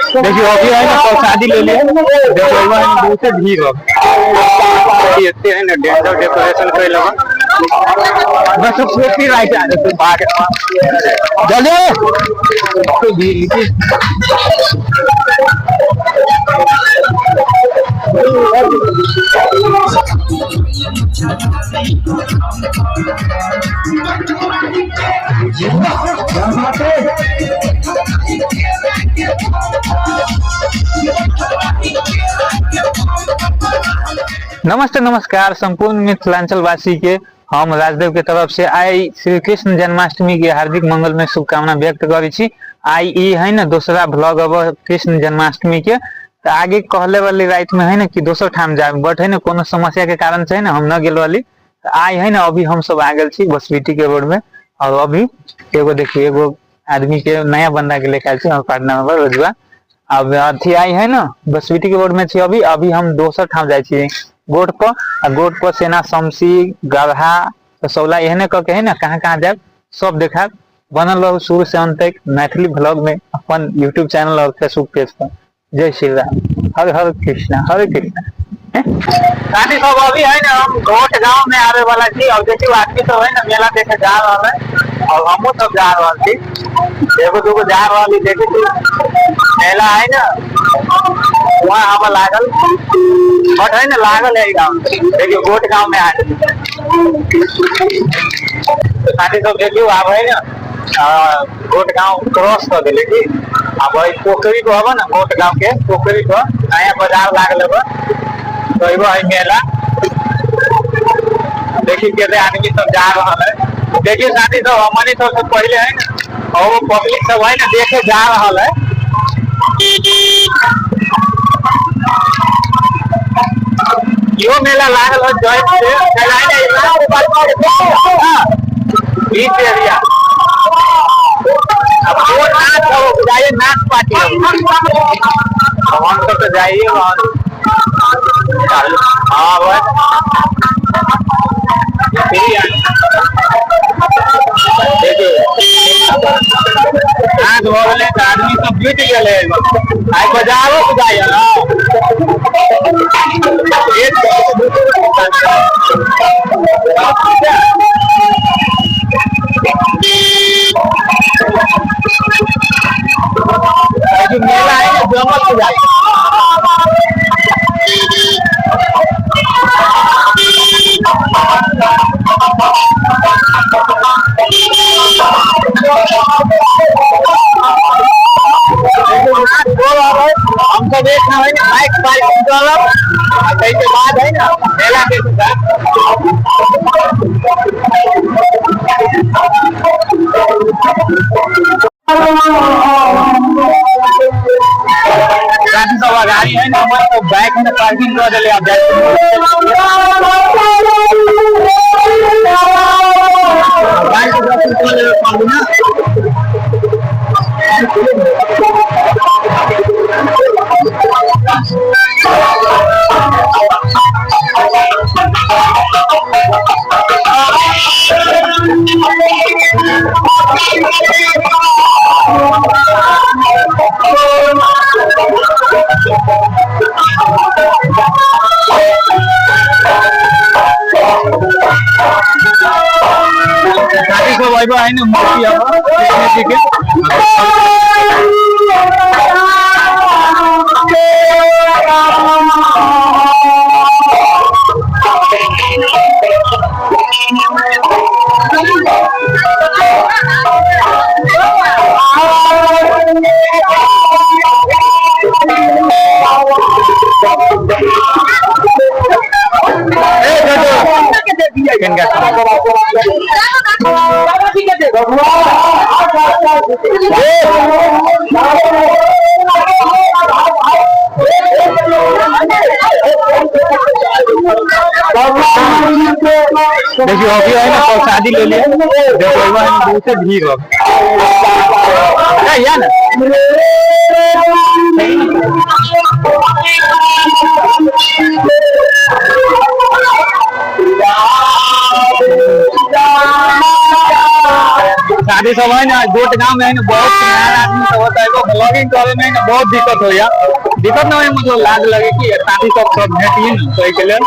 देखियो अभी है ना प्रसादी ले लिए। देखो है ना बहुते भीड़ हो एते है ना डेंजर डेकोरेशन कैल हो। बस कॉपी राइट आ रहे भाग जल्दी भीड़। नमस्ते नमस्कार संपूर्ण मिथिलांचल वासी के हम राजदेव के तरफ से आई श्री कृष्ण जन्माष्टमी के हार्दिक मंगल में शुभकामना व्यक्त करै छी। आई ई है ना दोसरा व्लॉग अब कृष्ण जन्माष्टमी के, तो आगे कहले वाली रात में है ना कि दोसर ठाम जाए, बट है ना कोनो समस्या के कारण से है ना हम न गेल वाली। तो आई है ना अभी हम सब आ गेल छी बसबिट्टी के रोड में, और अभी एगो देखिए एगो आदमी के नया बंदा के लेके आयल छी हमर पार्टनर में रजुआ। अब अथी आई है ना बसबिट्टी के रोड में छी अभी। अभी हम दोसर ठाम जाइ छी गोट पर, आ गोट पर सेना शमसी गढ़ा सौला एहने कह के है ना कहाँ कहाँ जाए सब देखा। बनल रहू शुरू से अंत तक मैथिली ब्लॉग में अपन यूट्यूब चैनल और फेसबुक पेज पर। जय श्री राम, हर हर कृष्णा हरे कृष्णा। साथी सब अभी है ना हम गोट गांव में आवे वाला छी, और देखियो आदमी सब है ना मेला देखे जा रहा है, और हमहू सब जा रहा छी, एगो दूगो जा रहा है। देखे छी मेला है ना वहाँ हवा लागल, बट है ना लागल है गाँव। देखियो गोट गांव में आ तो साथी सब देखियो आब है ना गोट गांव क्रॉस कर दिले की। अब वही पोखरी को हबो ना गोट गांव के पोखरी को नया बाजार लागल हबो, तो एगो है मेला। देखी केते आदमी सब जा रहा है। देखिए साथी सब हमनी सब से पहले है ना और वो पब्लिक सब है ना देखे जा रहा है। यो मेला लागल है जॉइंट से बीच एरिया। अब वो नाच हो जाइए नाच पार्टी हो। अब हम सब तो जाइए वहाँ। हाँ बस देखिए नाच हो गए तो आदमी सब जुट गए, आई बजारो जाइए ना। मेला है ना जमल से जाए। हम सब एक ना है ना बाइक पार्किंग करब, के बाद है ना मेला के सब गाड़ी है ना हमारे तो बाइक में पार्किंग कर दिले। आप बाइक ना साथी सब अइबो है ना मूर्ति अब कृष्ण जी के। देखियो अभी है ना प्रसादी ले लिए। देखो है ना बहुते भीड़ हो या ना। शादी साथी सब है ना, गोट गांव में है ना बहुत नया आदमी सब होता है, एगो ब्लॉगिंग करे में है ना बहुत दिक्कत होया, दिक्कत ना होय, मतलब लाज लगे कि साथी सब सब भेटिए ना, तो के लेल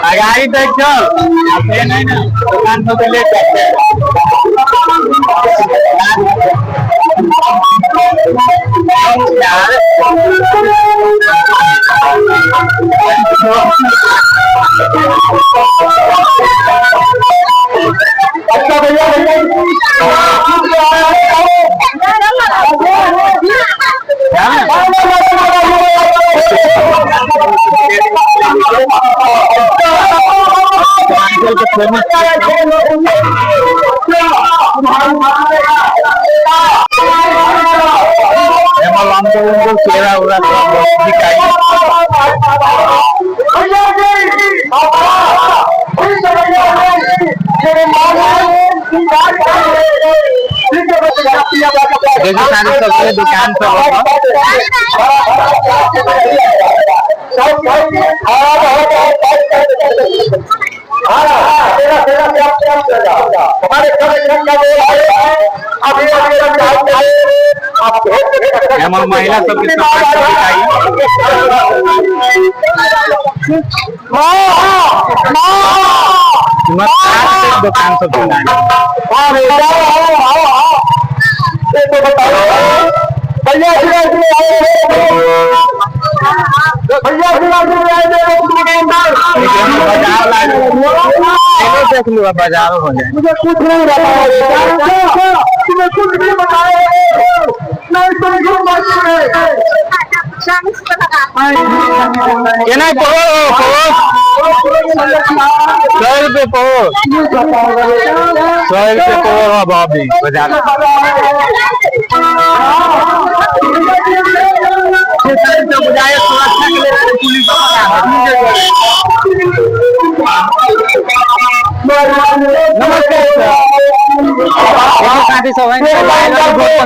अगाड़ी तक चल, अपने नहीं ना दुकान पर ले जाते हैं। अच्छा भैया केरा उरा सब बिकाइ। देखो सारे सबके दुकान सब हमार महिला सबके कपड़ा सब बिकाइ। दुकान सब बिकाइ। बाजार लागल एगो देख लू बाजार हो जाए। मुझे कुछ नहीं बताया, तुम्हें कुछ नहीं बताया, नहीं तुम क्यों मरते? केना पहो पहो 100 रुपये पहो, 100 रुपये पहो है अभी बाजार। तो बुझाए सुरक्षा के लिए पुलिस। नमस्कार सर। यहाँ साथी सब है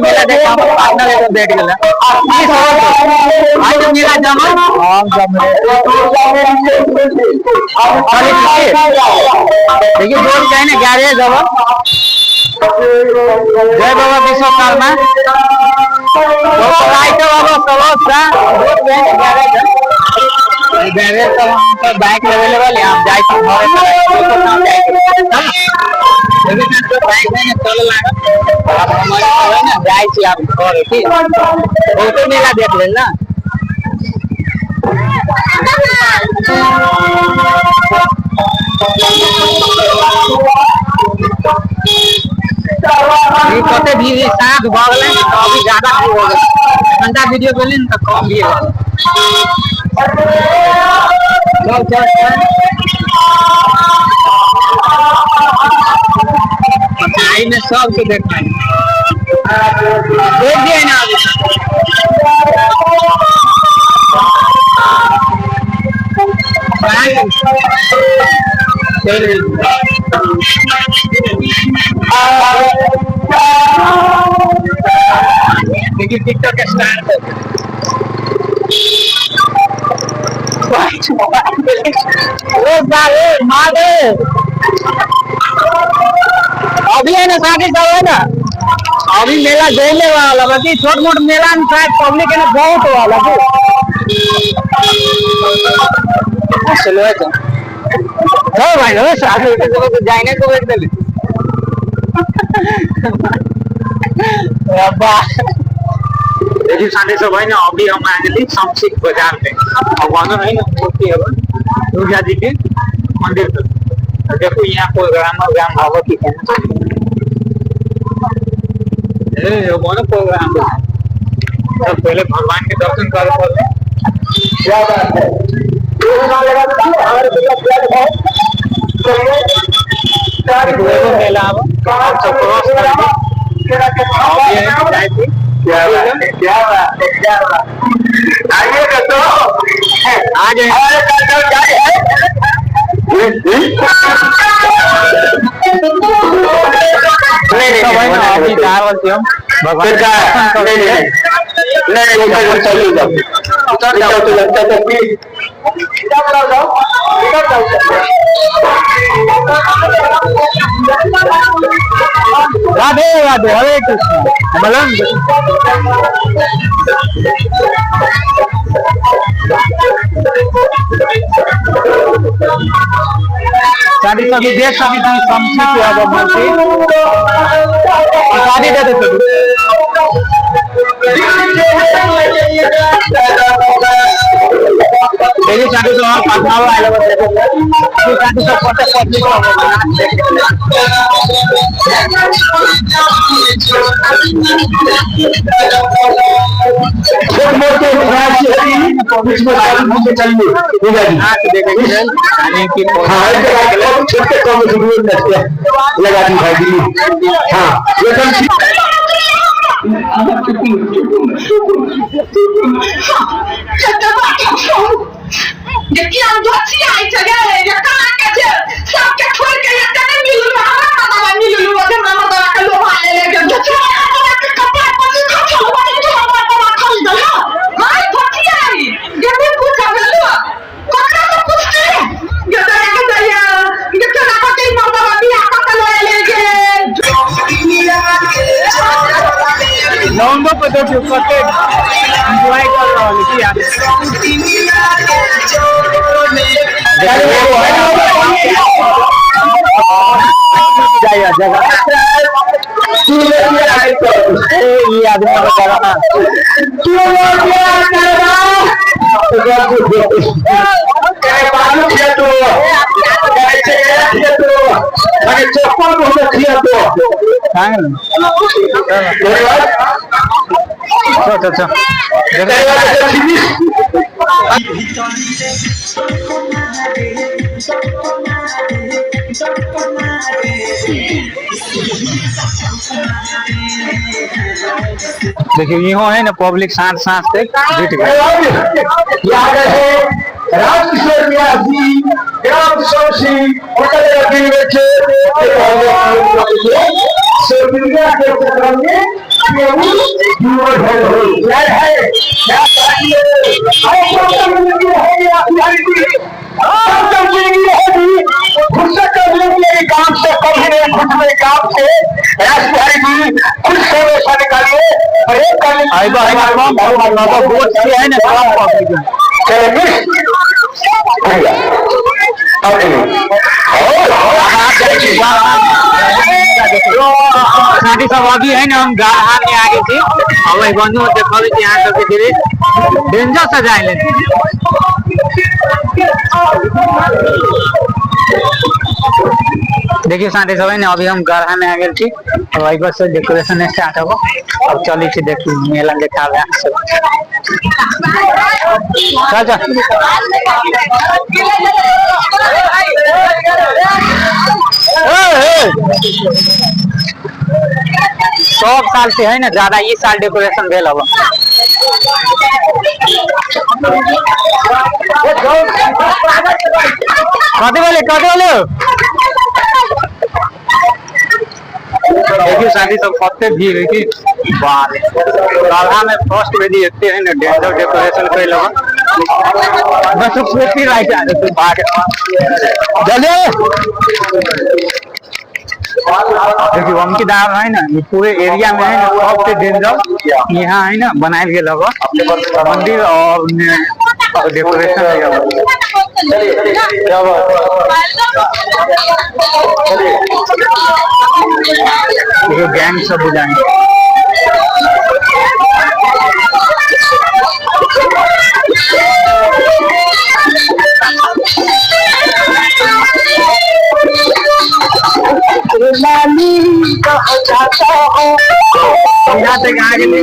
मेला देख हम पार्टनर एगो भेट गेल। की सब आज मेला जमल? हम जमले। देखिए बोल के ना गैरेज अब। जय बाबा विश्वकर्मा। तो बाबा सब सा रोड पे है गैरेज है। गैरेज सब हम सब बाइक अवेलेबल है। आप जाए छी घरे तो बाइक है ना चले लागल। आप हमारे है ना जाए छी आप घरे की बहुते मेला देख लेल ना। ई कते भीड़ साँझ भऽ गेलै ने तऽ अभी ज्यादा भीड़ हो गेलै। घंटा वीडियो गेलै ने तऽ कम भीड़ हो। चल चल चल। आई में सबके देखना है। देख दिए ना अभी। चल। देखिए टिकटॉक स्टार है। ओ बाबे मारे अभी है ना साथी सब है ना अभी मेला जमले वाला बाकी छोट मोट मेला में शायद पब्लिक है ना बहुत वाला की। चलो है तो ओ भाई ओ साथी तो जाने को बैठ दिली अब्बा। देखिए साथी सब है ना अभी हम आ गेली शमशीक बाजार में। भगवान है ना मूर्ति है दुर्गा जी के मंदिर पर। तो देखो यहाँ प्रोग्राम वोग्राम होगा की कहना ए वो प्रोग्राम है। सब पहले भगवान के दर्शन करे पड़े। क्या बात है, हमारे भैया क्या है। देखो एगो मेला अब हम सब क्रॉस करके अभी है जाए थी। क्या बात है, क्या बात है, क्या बात। आइए दोस्तों। आ गए। हमारे कार्यक्रम जारी है। नहीं सब है ना अभी जा रहल छी हम भगवान के दर्शन करे के। नहीं नहीं नहीं, चलो उतर जाओ, उतर जाओ, प्लीज इधर जाओ, इधर जाओ। राधे राधे हरे कृष्ण मलंग। शादी सभी देख सकी थी समझी के अब मूर्ति शादी दे देते। देखिए शादी तो हम पटना आए देखो शादी सब कते पब्लिक हो। नाच देखे के लेल यानी कि छोटे कम लगा दी भाई। हाँ एकदम। सबके छोड़ के एते नहि मिललू, हमरा मर्दावा मिललू, हमरा मर्दावा के लोभा ले ले के हमरा के कपड़ा पर लिखल छल, हमरा मर्दावा खरीदल। हां हाय भथियारी गे नहीं पूछा भेलू, ककरा से पूछते गे दया गे दया गे केना कते मर्दावा बियाह कऽ के लऽ एलै गे। लौंगो पर देखियो कते एंजॉय कर रहल छी यार। ये आदमी करे बालू खिया तो, करे चेकरा खिया तो, करे चप्पल मुंह खिया तो। धन्यवाद। चल चल चल। धन्यवाद। देखियो इहो है ना पब्लिक साँझ साँझ तक जुट गए। यहाँ रहे राजकिशोर व्यास जी, ग्राम सौसी, के चक्र में काम से कभी नहीं खुश में काम से राजबिहारी जी खुश होने निकालिए और एक आई बा है ना कम बहुत से है ना कम पब्लिक। साथी सब, अभी है ना हम गाढ़ा में आगे थी। अब वही बंधु देखल छी यहाँ सबके धीरे डेंजर से जाए ले। देखिए साथी सब, है ना अभी हम गढ़ा में आ गए थी और वही बस डेकोरेशन स्टार्ट हो। अब चली थी देखी मेला देखा सब। चल चल। सब साल से है ना ज्यादा ये साल डेकोरेशन भेल हब। कथी बोले, कथी बोले? देखिए साथी सब, कते भीड़ है कि बाप रे। गढ़ा में फर्स्ट बेरी एते है ना डेंजर डेकोरेशन कैल हब। बस कॉपी राइट आ रहे भाग जल्दी। देखिए वमकी दार है ना ये पूरे एरिया में है ना सबसे डेंजर यहाँ है ना बनायल गेल हब मंदिर और डेकोरेशन है। देखिए गैंग सब बुझाएंगे। यहाँ तक आ गेलै।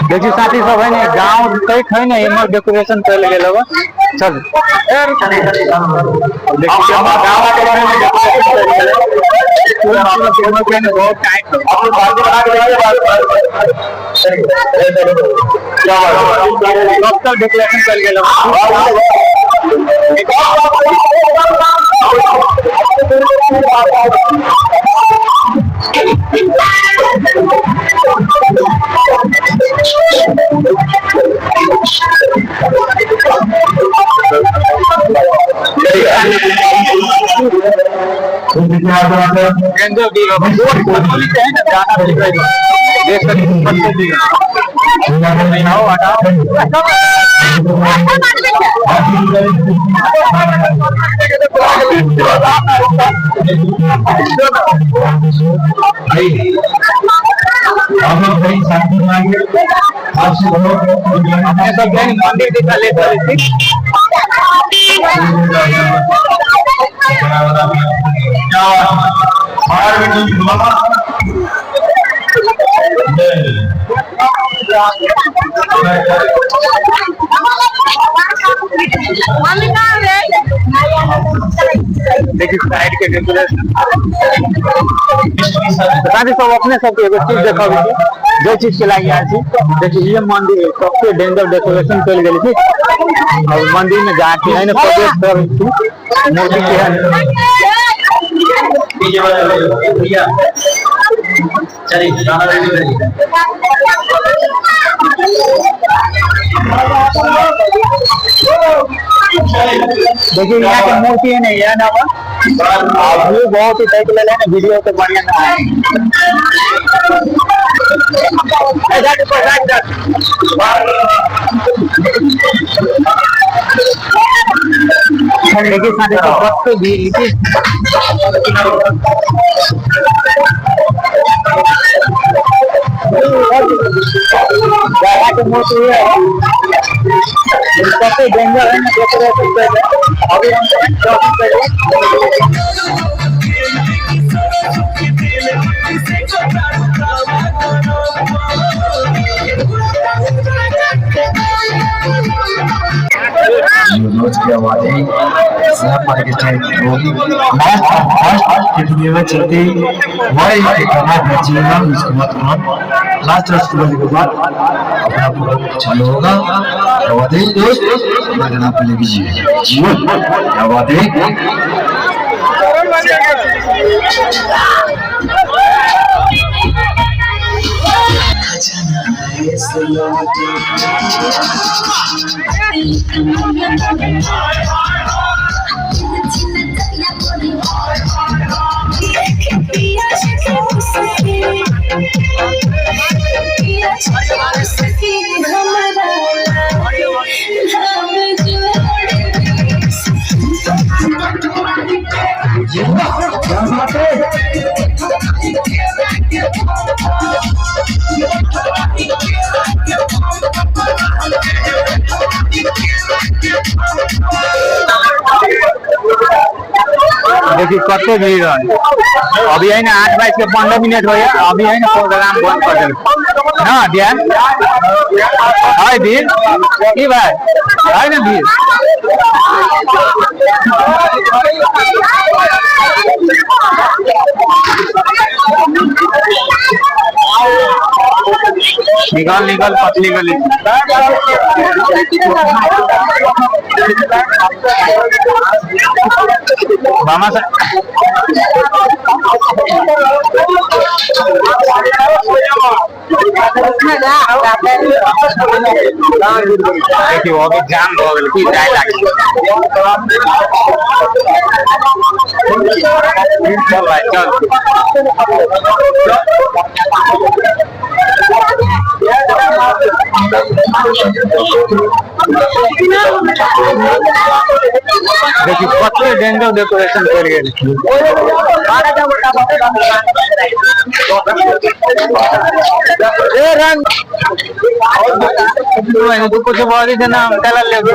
देखिए साथी सब, है ना गांव तक है ना एमर डेकोरेशन कैल गेल हब। चल देखिए गांव के बारे में बहुत टाइट सब डेकोरेशन कैल गेल हब। डेंजर भी है ना ज्यादा भी है। देख सकते हैं आओ हटाओ। आप लोग कहीं शांति मांगे आपसे बहुत अपने सब गए मंदिर दिखा ले चले थी। देखिए साइड के डेकोरेशन। साथी सब, अपने सबके एगो चीज देखब। जे चीज के लागि आयल छी। देखिए ये मंदिर है, सबसे डेंजर डेकोरेशन कल गेल छी और मंदिर में जाके है ना प्रवेश कर छी मूर्ति के है। डीजे वाला भैया, चलिए गाना रेडी करिए। देखिए यहाँ के मूर्ति है नहीं है ना, व्यू बहुत ही देख ले ना, वीडियो तो बढ़िया ना है। देखिए सारे तो भक्त भी के मूर्ति है, सबसे डेंजर है ना डेकोरेशन पे। अभी हम शॉपिंग करेंगे। रोज की आवाजें लास्ट फर्स्ट की दुनिया में चलती हमारे जीवन उसके बाद लास्ट बजे के बाद अपना पूरा चालू होगा। क्या बात है दोस्त, अपना गाना प्ले कीजिए। जीवन क्या बात है। देखिए कते भीड़ है। अभी है ना 8:15 हो गया, अभी है ना प्रोग्राम बंद कर दिल ना ध्यान है भीड़ की भाई है ना भीड़। निकल निकल पतली गली। मामा से देखिए वो भी जाम हो गई की जाए लागे। चल भाई चल। देखिए कते डेंजर डेकोरेशन कर गेल। ए रंग कुछ बोली ना हम कल लेब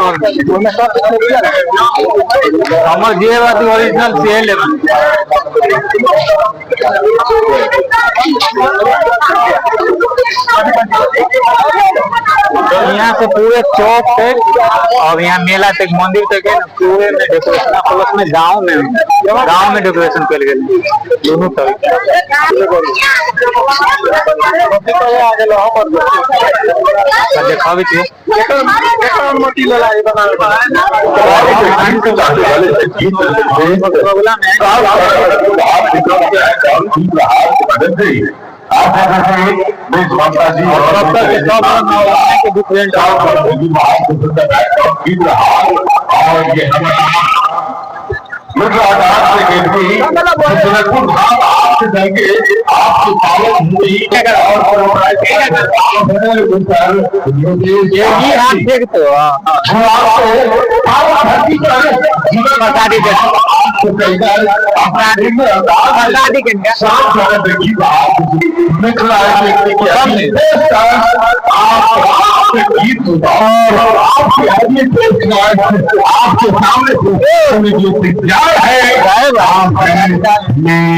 हमर जे बात ओरिजिनल से लेब। यहाँ से पूरे चौक तक और यहाँ मेला तक मंदिर तक है ना पूरे में डेकोरेशन, प्लस में गांव में डेकोरेशन कर गए दोनों तरफ। देखाबे छी ये हाथ फेंक तो आपके सामने है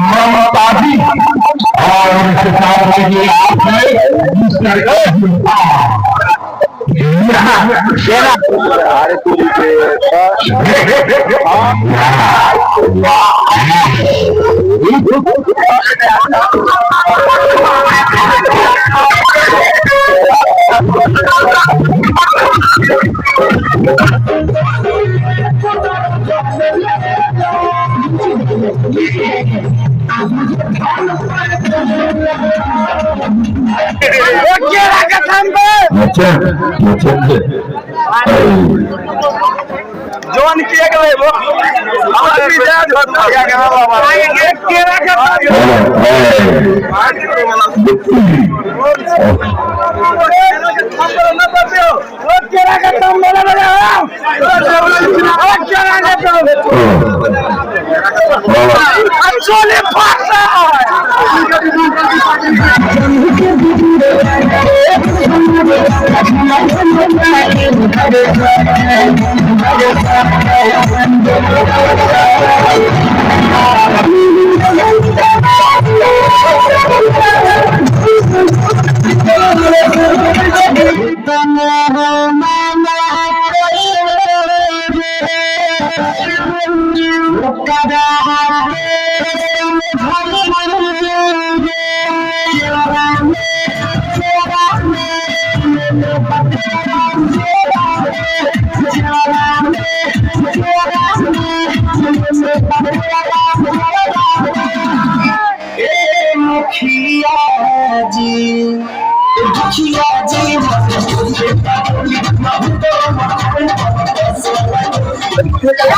ममता जी और उसके साथ आप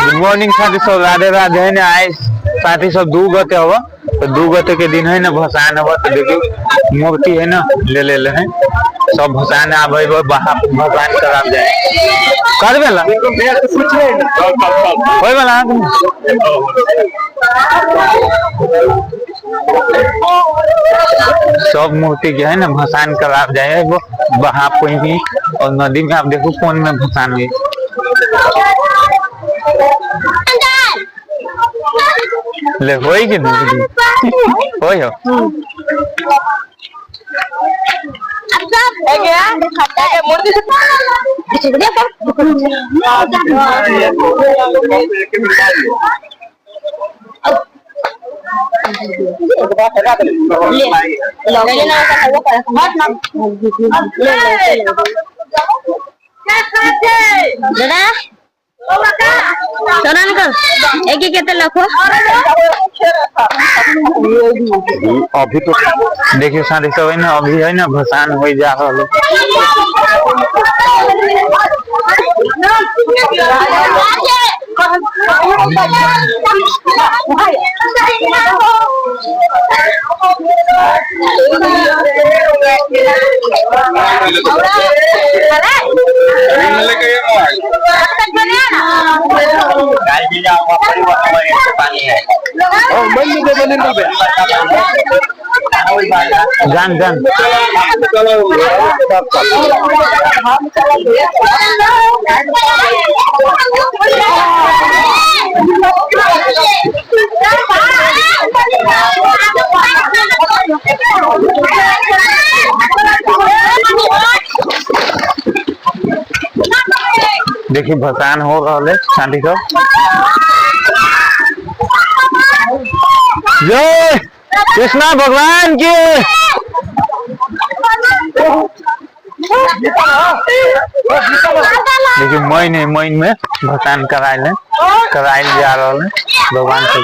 गुड मॉर्निंग साथी सब, राधे राधे। है ना आए साथी सब 2 गते हवा, तो 2 गते के दिन है ना भसान हवा। तो देखियो मूर्ति है ना ले ले ले है सब भसान आबे भसान कराब जाए करबे ला होय वाला। सब मूर्ति के है ना भसान कराब जाए वो वहां कोई भी और नदी में आप देखो कौन में भसान हुई ले होई कि नहीं होई हो। दादा चलो निकल एक एक कितने लाखो अभी तो देखिए साथी सब है ना अभी है ना भसान हो जा रहा है। जान जान देखिए भसान हो रहा है शांति सब। जय कृष्णा भगवान की। देखिए मईन है, मईन में भसान करायल है, करायल जा रहा है भगवान के।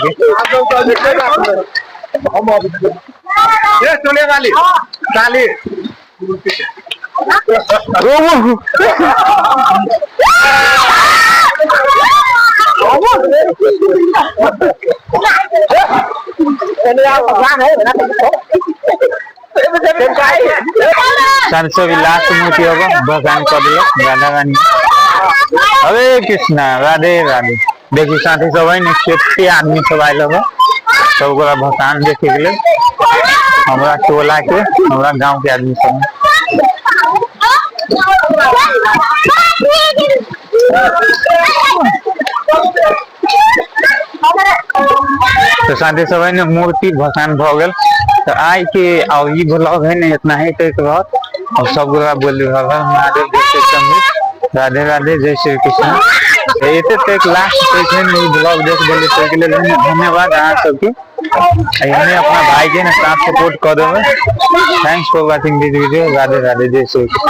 लास्ट मूर्ति होगा भगवान कर दिया राधा रानी। हरे कृष्णा राधे राधे। देखिए साथी सब है ना कते आदमी सब आयल होगा सब गोरा भसान देखे के लिए। हमरा टोला के हमरा गांव के आदमी सब। तो साथी सब है ना मूर्ति भसान भ गेल। तो आइ के और ई ब्लॉग है ना इतना ही तक रहत। और सब गोरा बोलू हर हर महादेव, जय श्री शंभू, राधे राधे, जय श्री कृष्ण। एते तक लास्ट तक है ई ब्लॉग देख देली तो के लेल धन्यवाद अहाँ सबके। एहने अपना भाई के ना साथ सपोर्ट कर देबै। Thanks for watching this video. Radhe Radhe, जय श्री कृष्ण।